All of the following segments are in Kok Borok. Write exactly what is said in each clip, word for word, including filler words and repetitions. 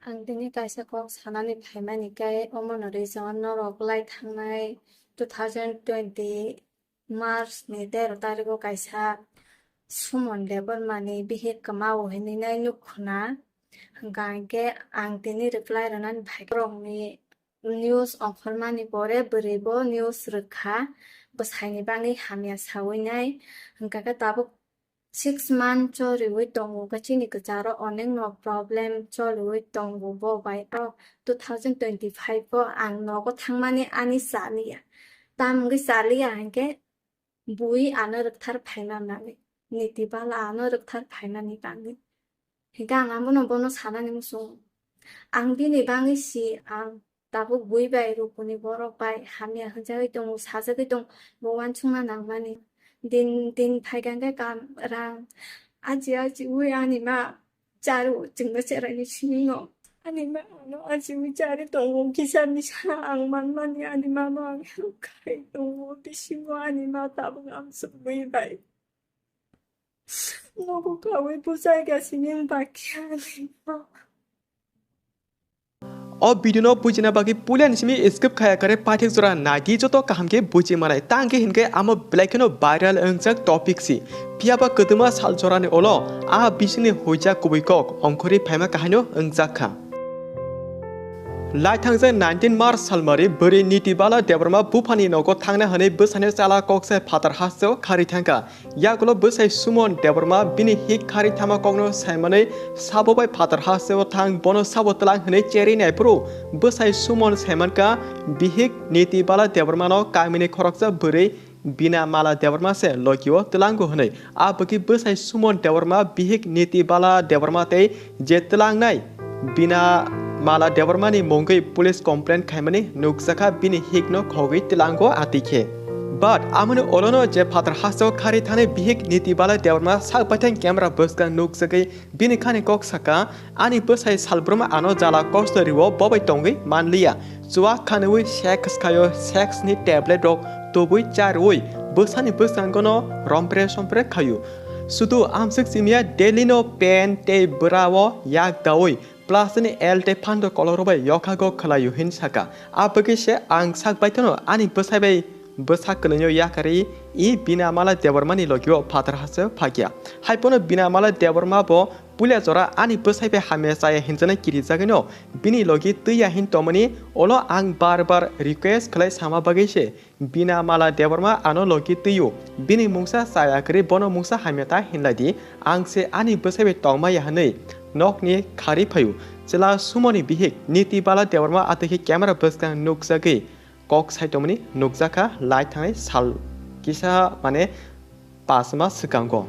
Ang tini kaisa kok sanani phaimani khe, omono reason norok lai thangnai two thousand twenty March ni tero tarigo kaisa Suman Debbarma ni bihik kwmao hinwi nai nuk khuna. Hwnkha hinkhe ang tini reply rwnani phai borokni news ongkhormani pore bwrwi bo news rwkha, bwsaini bagwi hamya sawi nai. Hwnkha khe tabuk six month choriwi tongo, khe chini kwcharo onekno problem choliwi tongo bo bai. O two thousand twenty-five o ang nogo thangmani ani chaliya, tamwngwi chaliya hinkhe bui ano rwkthar phaina nangwi, niti bala ano rwkthar phainani bagwi. Hinkhe ang abono bono sanani muchungo. Ang bini bagwi si ang tabuk bui bai rukuni borok bai hamya hwnjagwi tongo, sajagwi tongo, bo uansukna nangmani. Din din phaikha khe kam rang aji aji ui ani ma charu chwngno cheraini simingo. Ani ma ano aji ui chari tongo, kisa misa ang manmani ani mano ang help khai tongo, bisingo ani ma tabuk amsuk bui bai. Nogo kawi bujai gasini bakya ani ma. O video no bujina bagwi puila ni simi skip khaya kare paithak jora naidi joto kaham khe buji manai. Tang khe hinkhe amo belai kheno viral wngjak topic si. Phiya ba kwdwma sal jorani ulo a bisingni huijak kubui kok ongkhorwi phaima kahaino wngjak kha. Lai thangjak nineteen March salmari bwrwi Niti Bala Debbarma buphani nogo thangna hwnwi bwsani chala kok se phatar hasteo kharwi thangkha. Yagulo bwsai Suman Debbarma bini hik kharwi thama kokno saimanwi sabo bai phatar hasteo thang bono sabo twlang hwnwi cherwi naiphuru bwsai Suman saimankha bihik Niti Bala Debbarmano kamini khoroksa bwrwi Bina Mala Debbarma se logio twlango hwnwi. A bwkhe bwsai Suman Debbarma bihik Niti Bala Debbarma tei je twlangnai Bina Mala Debbarmani mungwi police complaint khaimani nukjakha bini hikno khogwi twlango atwi khe. But amoni olono je phatar hasteo kharwi thani bihik Niti Bala Debbarma sak baithang camera bwskang nukjagwi bini khani kok saka, "Ani bwsai salbrumma ano jala kosto rio bobai tongwi manliya. Chuak khanwi sex khayo, sex ni tablet rok tubui charwi bwsani bwskango no rompre sompre khayo. Sudu amswk simya daily no pen tei bwrao yak dawi plastic ni el tei phanto koloro bai yokhago khwlaio," hin saka. A bwkhe se ang sak baithano ani bwsai bai bwsa kwnwino yakarwi i Bina Mala Debbarmani logio phatar hasteo phakya. Haiphano Bina Mala Debbarma bo puila jora ani bwsai bai hamya chaya hinjana kirijagwino bini logi twiya hin tongmani ulo ang bar bar request khlai sama bagwi se Bina Mala Debbarma ano logi twio. Bini mungsa chaya kwrwi bono mungsa hamya ta hinlai di, ang se ani bwsai bai tongmaya hwnwi nokni kharwi phaio. Chwla Sumoni bihik Niti Bala Debbarma atwi khe camera bwskang nukjagwi kok sai tongmani nukjakha lai thangnai sal kisa mane pas mas swkango.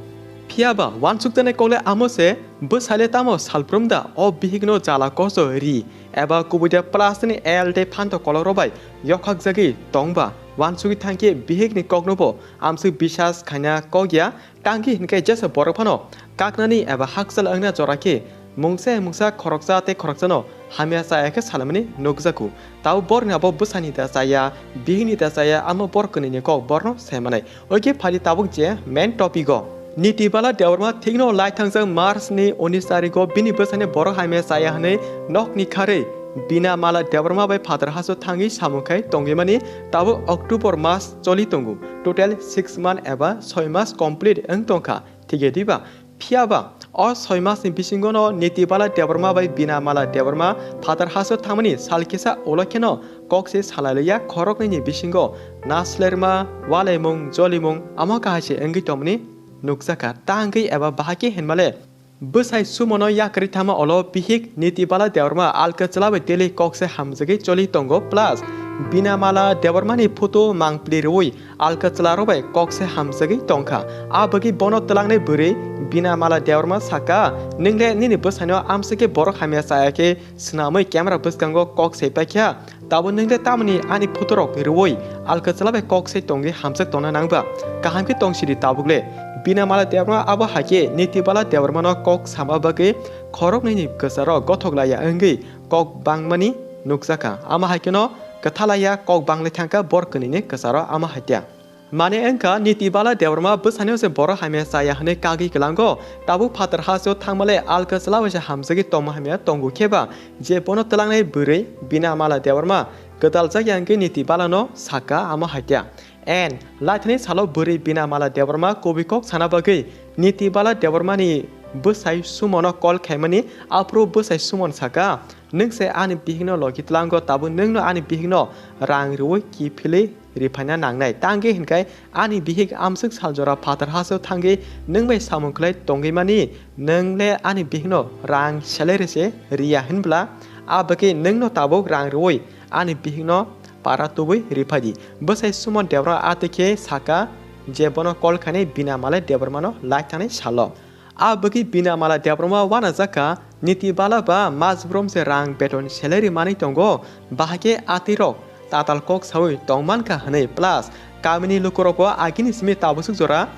Phiya ba uansukjaknai kokle amo se, bwsaile tamo salbrum da o bihikno jala kosto ri eba kubui da plastic ni el tei phanto koloro bai yokhakjagwi tongba uansugwi thangkhe bihikni koknobo amswk bisas khaina kok ya. Tangkhe hinkhe jesa borok phano kaknani eba hakchal wngna jora khe mungsa mungsa khoroksa tei khoroksano hamya chaya khe salamani nukjago. Tabo borni abo bwsani da chaya, bihikni da chaya, amo borok kwnwini kok borno saimanai. Oke phali tabuk je main topic o. Niti Bala Debbarma thikno lai thangjak March ni unis tarigo bini bwsani borok hamya chaya hwnwi nokni kharwi Bina Mala Debbarma bai phatar haso thangwi samung khai tongwimani tabuk October mas choli tongo. Total six month eba soi mas complete wng tongkha. Thikhe diba? Phiya ba, o soi masni bisingono Niti Bala Debbarma bai Bina Mala Debbarma phatar haso thangmani sal kisa ulo kheno kok se salai liya khoroknwini bisingo naslerma, walaimung, jolimung amo kahai se wngwi tongmani nukjakha. Ta wngwi eba bahai khe hinmale bwsai Sumono yakarwi thama ulo bihik Niti Bala Debbarma alka chwla bai daily kok se hamjagwi choli tongo, plus Bina Mala Debbarmani photo mangpli rwui alka chwlarok bai kok se hamjagwi tongkha. A bagwi bono twlangnai bwrwi Bina Mala Debbarma saka, "Nwng le nini bwsaino amswk khe borok hamya chaya khe swnamwi camera bwskango kok se paikha? Tabo nwng le tamoni ani photo rok rwui alka chwla bai kok se tongwi hamjak tongna nangba? Kaham khe tong sidi tabuk le." Bina Mala Debbarma abo hai khe Niti Bala Debbarmano kok sama bagwi khoroknwini kwcharo gothok laiya wngwi kok bangmani nukjakha. Ama hai kheno kwthalaiya kok banglai thangkha borok kwnwini kwcharo ama hai tya. Mane wngkha Niti Bala Debbarma bwsano se borok hamya chaya hwnwi kagwi kwlango, tabuk phatar hasteo thangmale alka chwla bai se hamjagwi tongma hamya tongo kheba, je bono twlangnai bwrwi Bina Mala Debbarma kwtal jakya hwnkhe Niti Balano sakha amo haikya. En, laithani salo bwrwi Bina Mala Debbarma kubui kok sana bagwi Niti Bala Debbarmani bwsai Sumono call khaimani, aphuru bwsai Sumon sakha, "Nwng se ani bihikno logi tlango, tabuk nwngno ani bihikno rang rwui kiphilwi riphaina nangnai." Tangwi hinkhai ani bihik amswk saljora phatar hasteo thangwi nwng bai samung khlai tongwi mani, nwng le ani bihikno rang salary se riya hinbla, a bagwi nwngno tabuk rang rwui ani bihikno para tubui riphai di. Bwsai Sumon Debbarma a twi khe sakha je bono call khainai Bina Mala Debbarmano lai thangnai salo. A bagwi Bina Mala Debbarma uanajak kha, Niti Bala ba mas brom se rang beton salary manwi tongo, bahai khe a twi rok tatal kok saui tongman kha hwnwi, plus kamini lukurok bo agini simi tabusuk jora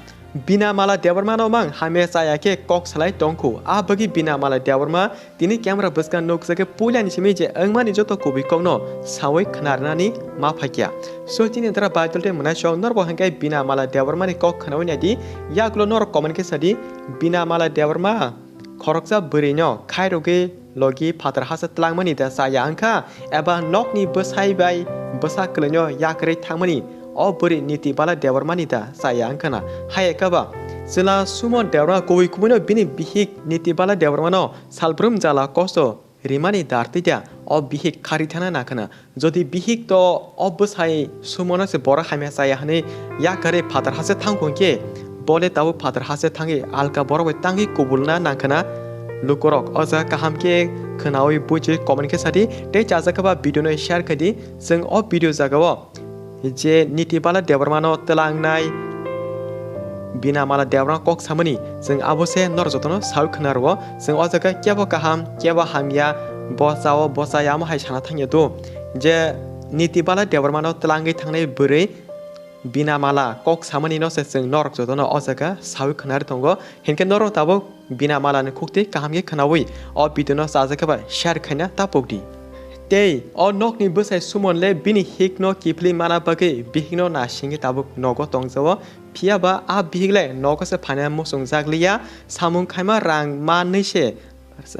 Bina Mala Debbarmano mang hamya chaya khe kok salai tongkhu. A bagwi Bina Mala Debbarma tini camera bwskang nukjagwi puilani simi je wngmani joto kubui kokno saui khwnarnani ma phaikya. So chini dara Baidol tei mwnaisong norbo hwnkhe Bina Mala Debbarmani kok khwnaui naidi, yagulo norok comment khe sadi, Bina Mala Debbarma khoroksa bwrwino khairogwi logi phatar hasteo tlangmani da chaya wngkha, eba nokni bwsai bai bwsa kwlwino yakarwi thangmani o bwrwi Niti Bala Debbarmani da chaya wngkhana? Hai ekaba chwla Sumon Debbarma kubui kubuino bini bihik Niti Bala Debbarmano salbrum jala kosto rimani dar twi da o bihik khari thana nakhana? Jodi bihik to o bwsai Sumono se borok hamya chaya hwnwi yakarwi phatar hasteo thangkhu hwnkhe, bole tabuk phatar hasteo thangwi alka borok bai tangwi kubulna nangkhana? Lukurok o jaga kaham khe khwnaui buichwi comment khe sadi tei chajakha ba video no share khaidi. Chwng o video jagao je Niti Bala Debbarmano twlangnai Bina Mala Debbarma kok samani, chwng abo se norok jotono saui khwna rwo. Chwng o jaga kebo kaham, kebo hamya, bo chao, bo chaya, amo hai sana thangya do. Je Niti Bala Debbarmano twlangwi thangnai bwrwi Bina Mala kok samani no se chwng norok jotono o jaga saui khwnari tongo. Hinkhe norok tabuk Bina Mala ni khukti kaham khe khwnaui o video no chajakha ba share khaina ta pokdi. Tei o nokni bwsai Sumon le bini hikno kiphilwi mana bagwi bihikno nasingwi tabuk nogo tongjao. Phiya ba a bihik le nogo se phaina muchungjak liya, samung khaima rang manwi se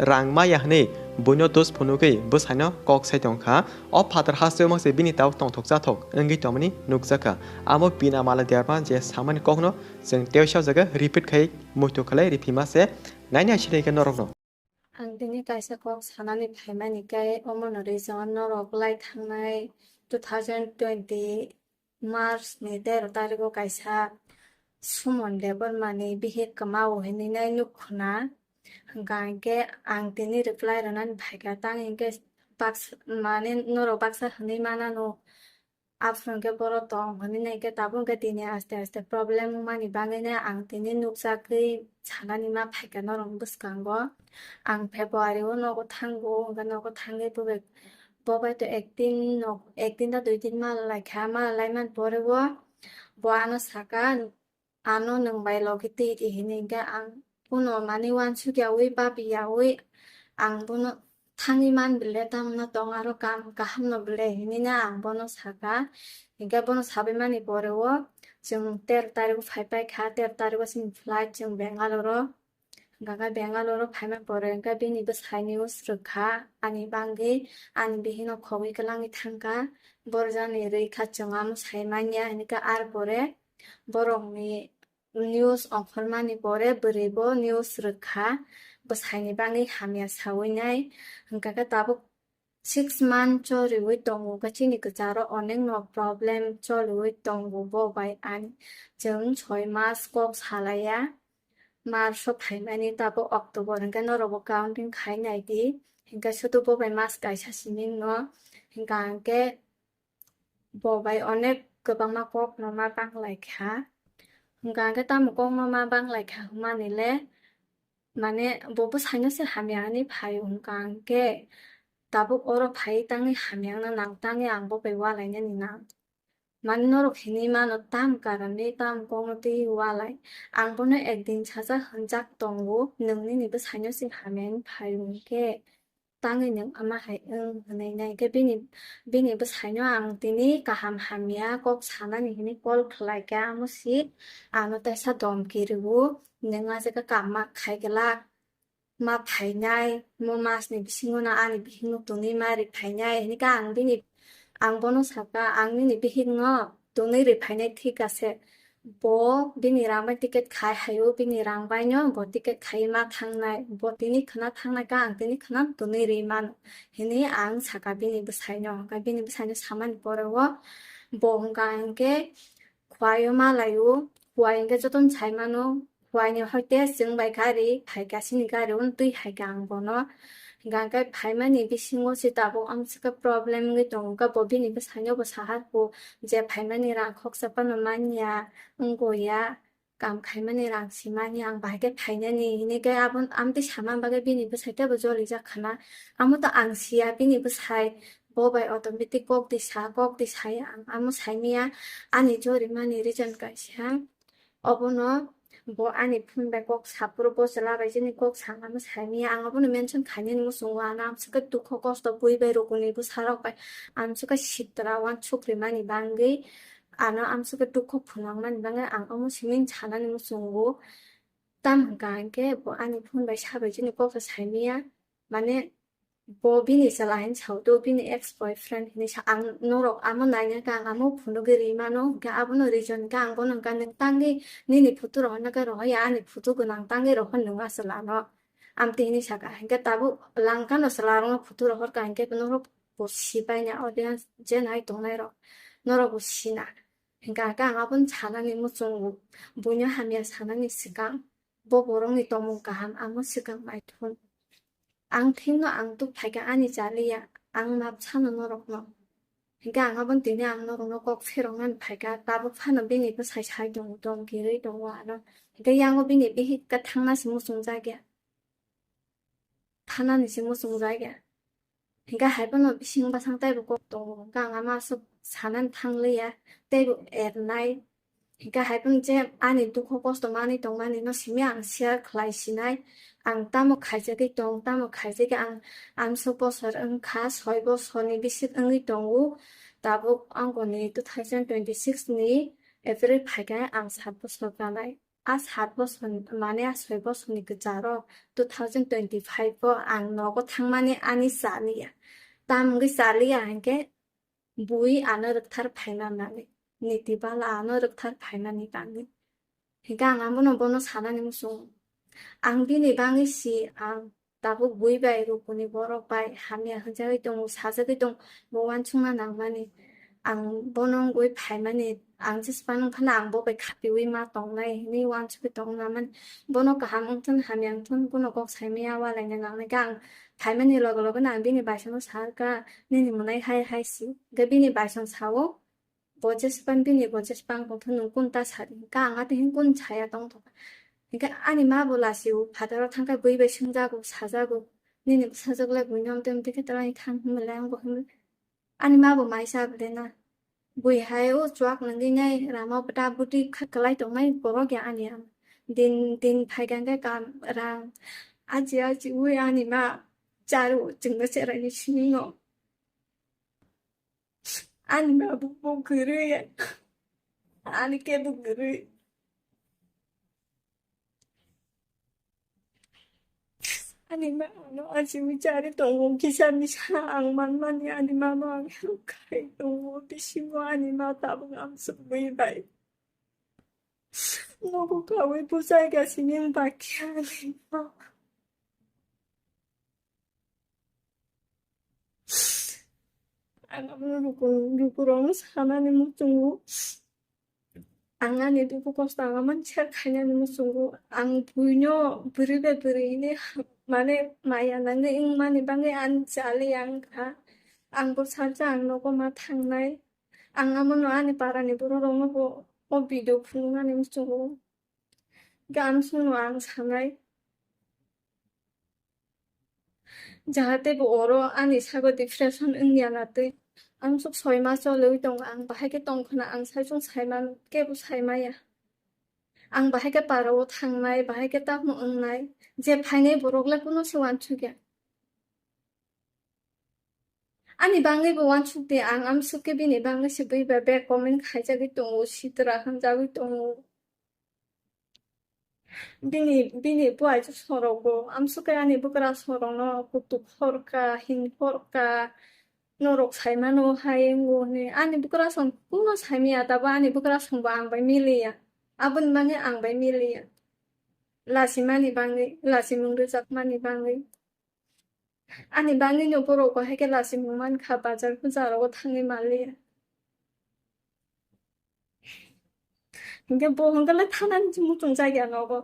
rang maya hwnwi buino dos phunugwi bwsaino kok sai tongkha. O phatar hasteo mang se bini tabuk tongthok chathok wngwi tongmani nukjakha. Amo Bina Mala Debbarma je samani kokno chwng tei o jaga repeat khai muitu khlai riphima se naini aisini khe norokno. Ang tini kaisa kok sanani phaimani khe omono reason norok lai thangnai two thousand twenty March ni tero tarikh o kaisa Sumon Debbarma ni bihik kwmao hinwi nai nuk khuna. Hwnkha hinkhe ang tini reply rwnani phaikha, tang hinkhe baksa, mane norok baksa hwnwi manano. Aphuru hwnkhe borok tong hwnwi nai khe tabuk hwnkhe tini aste aste problem wngmani bagwino ang tini nukjagwi sanani ma phaikha norokni bwskango. Ang February o nogo thango, hwnkhe nogo thangwi bo bai, bo bai to ekdin nok, ekdin da dui din mal laikha, mal laimani pore o bo ano saka, ano nwng bai logi twi di hinwi hinkhe ang bono mane uansukyaui babiyaui ang bono thangwi man bile tamno tong aro kam kahamno bile hinwi no ang bono saka. Hinkhe bono sabai mani pore o chwng tero tarikh o phai paikha, tero tarikh o chini flight chwng Bangalore o. Hwnkha khe Bangalore o phaima pore hwnkhe bini bwsai news rwkha ani bangwi, ani bihikno khogwi kwlangwi thangkha, borjani rwikha chwng amo sai manya hinkhe ar pore borokni news ongkhormani pore bwrwi bo news rwkha, bwsaini bagwi hamya sawi nai. Hwnkha khe tabuk six month choriwi tongo khe chini kwcharo onekno problem choliwi tongo bo bai ani. Chwng soi mas kok salaiya. March o phaimani tabuk October hwnkhe norokbo counting khai naidi. Hwnkhe sudu bo bai mas kaisa simi wngno. Hwnkha hwnkhe bo bai onek kwbangma kokno ma banglaikha. Hwnkha hwnkhe tamo kokno ma banglaikha hwnmani le, mane bo bwsaino se hamya hwnwi phaio hwnkha hwnkhe tabuk oro phaiwi tangwi hamya wngna nang, tangwi ang bo bai ualainani nang. Mane norok hinwi mano, tam karon ni tam kokno twi ualai. Ang bono ekdin sajak hwnjak tongo, nwng nini bwsaino se hamya hwnwi phaio hwnkhe. tangwi nwng ama hai wng hwnwi nai. Khe bini, bini bwsaino ang tini kaham hamya kok sanani hwnwi call khlai kha, amo si ano teisa domki rwo, "Nwng a jaga kam ma khai glak, ma phainai, mo masni bisingo no ani bihikno tonwi ma ri phainai," hwnwi khe ang bini, ang bono sakha, "Ang nini bihikno tonwi ri phainai, thik ase." Bo bini rang bai ticket khai haio, bini rang baino bo ticket khai ma thangnai, bo tini khwna thangnai kha, ang tini khwna tonwi ri mano, hwnwi ang sakha bini bwsaino. Hwnkhe bini bwsaino samani pore o bo hwnkha hinkhe khuaio ma laio, khuai hinkhe jotono sai mano, khuaini hoite chwng bai gari phaikha, chini gari o twi phaikha ang bono. Hwnkhe phaimani bisingo se tabuk amswkhe problem wngwi tongo, bo bini bwsaino bo saharkho je phaimani rang khoksa phano manya, wngya, kam khaimani rang simani, ang bahai khe phainani hinwi khe abo amtwi sama bagwi bini bwsai teibo jolijak khwna. Amo to ang siya bini bwsai, bo bai automatic kok di sa, kok di sai, ang amo saimaya. Ani jorimani reason kaisa, obono bo ani phone bai kok saphuru, bo chwla bai chini kok sangma saimaya, ang obono mention khainani muchungo. Ano amswkhe dukho kosto bui bai rukuni bwsarok bai amswkhe sitra uansuk rimani bagwi, ano amswkhe dukho phunukmani bagwi ang omo simi sanani muchungo. Tamo hwnkha hinkhe bo ani phone bai sabai chini koksa saimaya, mane bo bini chwla hinwi sao do, bini ex boyfriend hinwi sa, ang norok amo naina khe ang amo phunugwi ri mano, hinkhe abono reason hinkhe ang bono hinkha, "Nwng tangwi nini photo rohorna khe rohorya, ani photo gwnang tangwi rohor nwng a chwlano," amtwi hinwi sakha. Hinkhe tabuk langkano chwlarokno photo rohorkha hinkhe norok bo sibaina, audience je nai tongnairok norok bo sina. Hinkhe ang abono sanani muchungo, buino hamya sanani swkang bo borokni tongmung kaham amo swkang naithok. Ang thengno ang tuk phaikha ani chaliya, ang map sano norokno. Hinkhe ang abono tini ang norokno kok pheroknani phaikha, tabuk phano bini bwsai sai tongo, tong kirwi tongo ano. Hinkhe yango bini bihik khe thangna se muchungjakya, thanani se muchungjakya. Hinkhe hai phano bising bwsang teibo kok tongo, hinkhe ang ama aswk sanani thangliya, teibo ernai. Hinkhe hai phano je ani dukho kosto manwi tongmani no simi ang share khlai sinai. Ang tamo khaijagwi tong, tamo khaijagwi ang amswk bosor wngkha, soi bosorni bisik wngwi tongo. Tabuk angkoni two thousand twenty-six ni April phaikhe ang sat bosor kanai. A sat bosor, mane a soi bosorni kwcharo two thousand twenty-five o ang nogo thangmani ani chaliya. Tamwngwi chaliya hinkhe bui ano rwkthar phaimani, niti bala ano rwkthar phaimani bagwi. Hinkhe ang abono bono sanani muchungo. Ang bini bagwi si ang tabuk bui bai rukuni borok bai hamya hwnjagwi tongo, sajagwi tongo, bo uansukna nangmani. Ang bono wngwi phaimani, ang jesphano wngphano ang bo bai khapiwi ma tongnai hinwi uansugwi tongna mani. Bono kaham wngthun hamya wngthun bono kok saimaya ualaina nangnai khe ang phaimani loge loge no ang bini baisongno saharkha, "Nini mwnai hai hai si." Hwnkhe bini baisong sao, bo jesphang bini bo jesphang tongthun nwng kun ta sadi. Hwnkhe ang atwi hin kun saya tongthok. Hinkhe ani ma bo lasio, phataro thangkhe bui bai swngjago, sajago, "Nini bwsajwk le buino amtwi amtwi khe twlangwi thang," hinwi le ang bo hinwi. Ani ma bo maisa bwlena. Bui hai o chuak nangwi nai rama bwta bwtwi kha kwlai tongnai borok ya ani ama. Din din phai kha khe kam rang aji aji ui ani ma charu chwngno cheraini simi no. Ani ma bo bo kwrwi. Ani kebo kwrwi. Ani ma ano ajiwi chari tongo, kisa misa ang manmani ani mano ang help khai tongo, bisingo ani ma tabuk amsukwi bai nogo kawi bujai gasini bakya ani ma. Ang abono luku, lukurokno sanani muchungo. Ang ani dukhu kosto ang amani share khainani muchungo. Ang buino bwrwi bai bwrwi hwnwi mane maya nangwi wngmani bagwi ani chali ang kha. Ang bo salsa ang nogo ma thangnai. Ang abono ani parani bororokno bo o video phunuknani muchungo. Gamsungno ang sanai. Jahate bo oro ani sago depression wngya na twi. Ang sok soi mas choliwi tongo, ang bahai khe tongkhwna ang saichung saimano, kebo saimaya. Ang bahai khe parao thangnai, bahai khe tamo wngnai, je phainai borok le kuno se uansukya. Ani bangwi bo uansuk di, ang amsuk khe bini bangwi se bui ba bag comment khaijagwi tongo, sitra hamjagwi tongo. Bini, bini buai sorok bo amsuk khe ani bwkrasong rokno kutuk horka, hin horka, norok saimano hai wngo hwnwi. Ani bwkrasong kuno saimaya, tabo ani bwkrasong bo ang bai miliya. Aboni bangwi ang bai miliya. Lasimani bangwi, lasimung rwjakmani bangwi. Ani bangwino borok bo hai khe lasimung mankha, bazar puja rogo thangwi manliya. Hinkhe bo hinkhe le thanani muchung jakya nogo.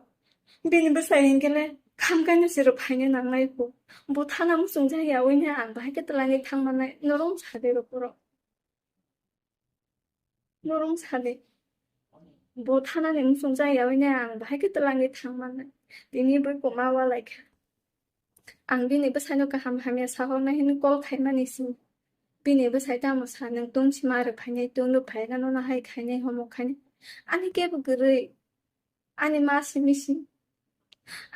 Bini bwsai hinkhe le khamkaino se rw phaina nangnai bo. Bo thana muchung jakya wngya ang bahai khe twlangwi thangmannai. Norok sadi rw borok. Norok sadi. Bo thanani muchung jakya wngya ang bahai khe twlangwi thangmannai. Tini bo koma walaikha. Ang bini bwsaino kaham hamya sahornai hwnwi call khaimani se. Bini bwsai tamo sa, nwng tungsima rw phainai, tungdo phaina nono hai khainai, homo khainai. Ani kebo kwrwi. Ani ma simi si.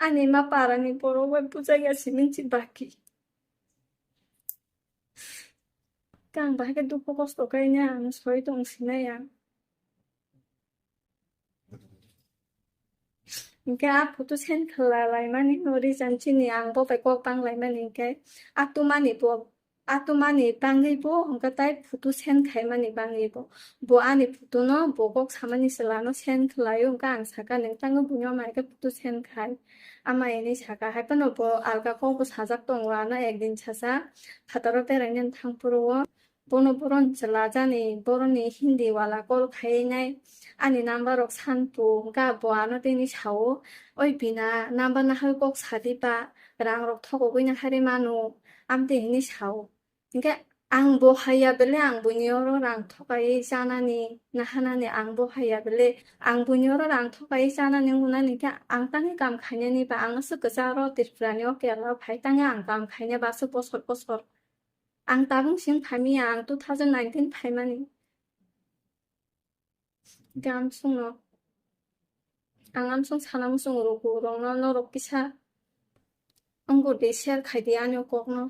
Ani ma parani borok bai bujai ya simi si baki. Khe ang bahai khe dukhu kosto khaina ang soi tong sinai ang. Hinkhe a photo send khlai laimani no reason chini ang bo bai kok bang laimani hinkhe a tumani bo, a tumani bangwi bo hinkhe tai photo send khaimani bangwi bo. Bo ani photo no bo kok samani chwla no send khlaio hinkhe ang sakha nwng tangwi buino mai khe photo send khai. Ama hinwi sakha hai phano bo alka kok bo sajak tongo ano ekdin sacha phataro beraina thang phuru o. Bono boron chwla jani, boroni Hindi wala call khainai, ani number rok santu, ga bo ano tini sao, "Oi bina, number nahai kok sadi ba, rang rok thokogwi nahari manu," amte hini sao. Hinkhe ang bo haiya bele ang buini oro rang thokai chanani, nahanani ang bo haiya bele ang buini oro rang thokai chanani wngnani khe ang tangwi kam khainani ba ang aswk kwcharo Tripura ni o Kerala o phai tangwi ang kam khaina ba aswk bosor bosor. Ang tabuk sing phaimaya, ang two thousand nineteen phaimani. Hinkhe amsongno, ang amsong sana muchung rwgo rokno, norok kisa wngkha di share khai di ani o kokno.